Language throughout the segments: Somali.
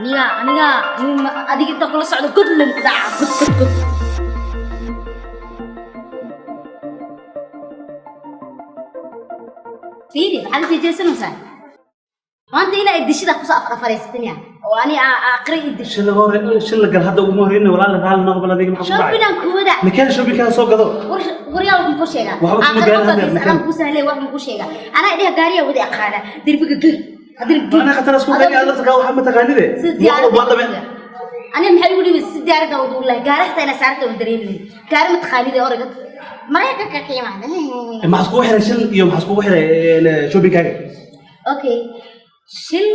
Niya aniga adiga inta kula socdo god len ku dhaca, god, god, god. Fiiri, maxaad u jeejeesanaysaa maanta? Inaa idishida kusoo afar afaraysatin oo ani aqri idisho. Shil laga hore, shil la gal hadda uguma horeyna. Walaal, raali noqo bal. Adiga maxaa ku dhacay? Shopping-aan kuwada. Nakeen, shopping-kaa soo gado. Waryaal, waxaan ku sheegaa. Waxba kuma Aakhiro gaarin qofka haddeer, gees makeen. anaan kuu sahlay, waxaan ku sheegaa. Anaa idhaha gaariyaa wada aqaana, derbiga gel, haddana gel. Anaa khatar isku qani aad laftakaa waxaa ma taqaanide. Si diyaaradda aniga maxay igu dhibi? Si diyaaradda wada ulahay, gaari xitaa inaa saarta waan dareemayay. Gaari ma taqaanide, orayga Maraykanka ka imaada. Maxaa iskugu xiray shil iyo maxaa iskugu xiray shopping-kaaga? Okay, shil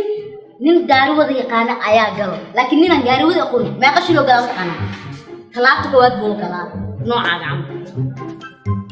nin gaari wada yaqaana ayaa galo, laakiin ninaan gaari wada aqoonin meeqa shiloo galaa mataqaanaa? Talaabta koowaad buu galaa noocaaga camal.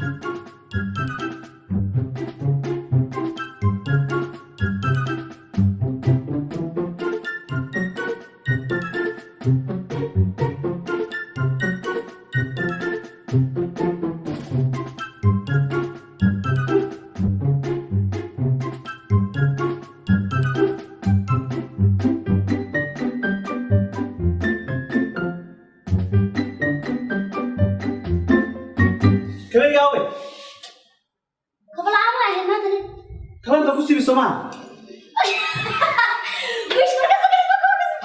Kabeyga awe? Kaba la'aan waa ahayd maanta. Kaba inta ku siibi soo maha? Wish markaas.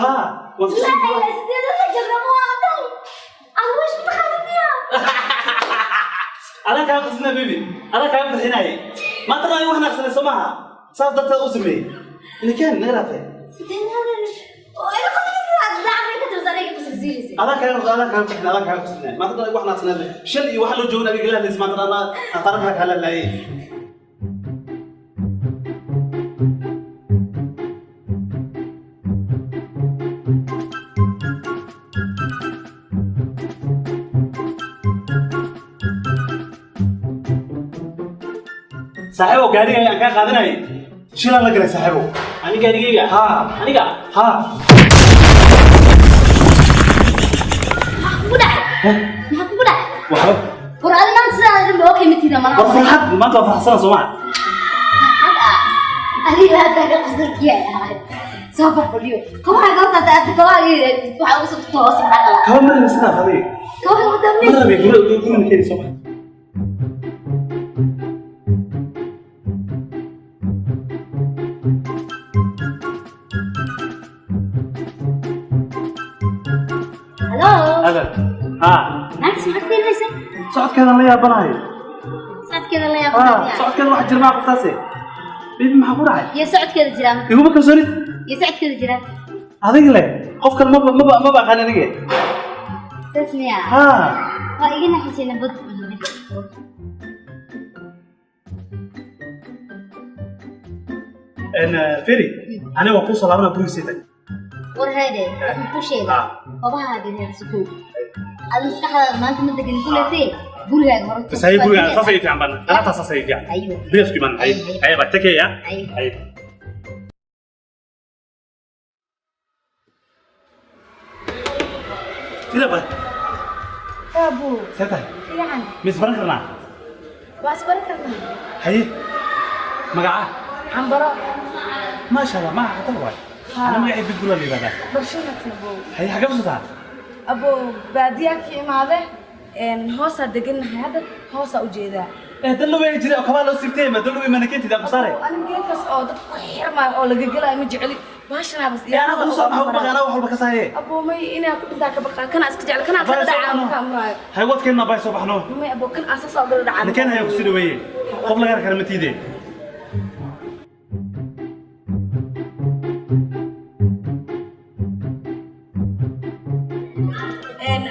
Ha, waan ku siibi. Laa ilaa sideedada joogna ma waa tahay adigu wish ma taqaanid miyaa? Adaa kaa qasna, baby, adaa kaa farxinaaye. Maanta aniga wax naqsanay soo maaha, saas darteed u sameeyey. Nakeen, naga dhaafay. Sideedada oo iga qasbisa dacmi ka tirsan iga qasbisiinaysa. Adaa kaa farxin, adaa kaa qasnay. Maanta aniga wax naqsanay shil iyo waxa loo joogna adiga la hadlaysa. Maanta anaa qaranka kaa laayay. Saaxiibow, gaarigayga aan kaa qaadanayay shilaan la galay, saaxiibow. Ani gaarigayga? Ha. Aniga? Ha. Maxaa kugu dhacay? Maxaa kugu dhacay? Waxba. War adi maanta sidaa dhan ba okay matida malaha. War farxad, maanta waa faraxsana soo maa? Farxad ah, adiga hadda ka qasalkiya ahayd. Soo bax baliyo kabaha galta aad kabaha waxa ugu soo toos maxaa qabaa? Kaba ma rabin sidaas adiga. Kabaha wada. Ma rabin guri guri keeni soo maa? Hello. Hadal ha. Maanta socodkeeda fiirinaysa? Socodkeedan la yaabanahay. Socodkeeda la Ha. yaabanahay. Socodkeeda wax jirmaa qoftaasi. Baby, maxaa ku dhacay? Iyo socodkeeda jiraa. Iguma kalsoonid. Iyo socodkeeda jiraa. Adiga leh, qof kale maba aqaan aniga. Saas miyaa? Ha. Waa iga naxisayna bad. En feri, aniga waa kusoo laabanaa gurigiisii tag. War heede, waxaan ku sheegaa kobahaaga reer sukuug adi maskaxdaada maanta ma degan kuletee gurigaaga hore. Bas haye, guriga saas ay fiican baan alaabtaas saas ay fiican. Ayo. Gurigaas ku iman. Haye haye, baa take ya. Ayo. Haye. Tira ba. Abu. See tahay? Fiican. Ma isbaran karnaa? Waa isbaran karnaa. Haye, magaca? Cambaro. Maasha Allah, magaca khatar waay. Ana magacay Bidbula la yidhahdaa. Barshada abo. Haye, xagee ku sotaa? Abo, baadiyaa ka imaade. Hoosaa degannahay hadda, hoosaa ujeedaa. Eh, dan loo jiray oo kabaa loo siibtay ma dan loo mana keentid aan kusaare. Aniga geedkaas oo dadka ku xirmaayo oo laga gelaayo ma jecli. Baashanaa bas. Ee, anaa kuu soo maxaa ku baqay? Anaa wax walba ka saaye. Abo, may inaa ku dhintaa ka baqaa. Kanaa iska jecel, kanaa kala dhacaa markaa maraayo. Hay, wadkeenna bay soo baxno. May abo, kan asaas oo gala dhacaa. Nakeen haya, kusii dhaweeye. Qof laga kara ma tiide.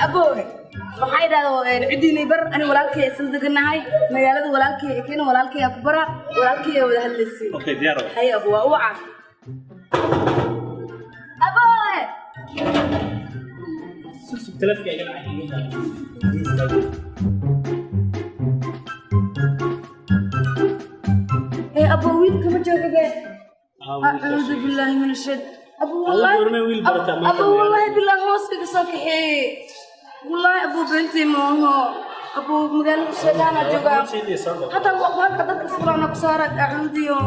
Abo, waxaa idhahdo ciddiinay bar. Ani walaalkay isla degannahay magaalada. Walaalkay keena, walaalkay ku bara, walaalkay wada hadlaysiin. Okay, diyaar waay. Hay abo, waa uwaca abo. Sug, sug, taleefanka iga dhacay. Ee abo, wiilka ma joogabe? Acuudu billaahi min ashayt abo. Alla Wallahi goormee wiil barataa maanta abo magaalada? Wallahi billahi hoos iga soo kaxeeye. Wallahi abo, beentii maaho abo, magaalada sheegaana joogaa. Hataa halka dadka furaana ku saara acuudiyo.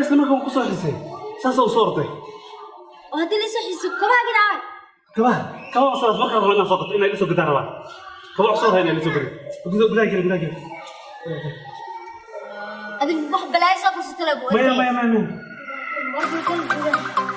Isla markaa waan kusoo xisay, saasa u soo orday. Oo haddii la soo xiiso, kabaha gidhaaway? Kabaha, kabaha cusub markaa rabo inaan soo gato, inay isoo gataan rabaa. Kaba cusub rabaa inay isoo gato. Gudaha geli, gudaha geli. Adig wax balaayo soo fursata la. Maya, maya, maya, maya. War gudaha.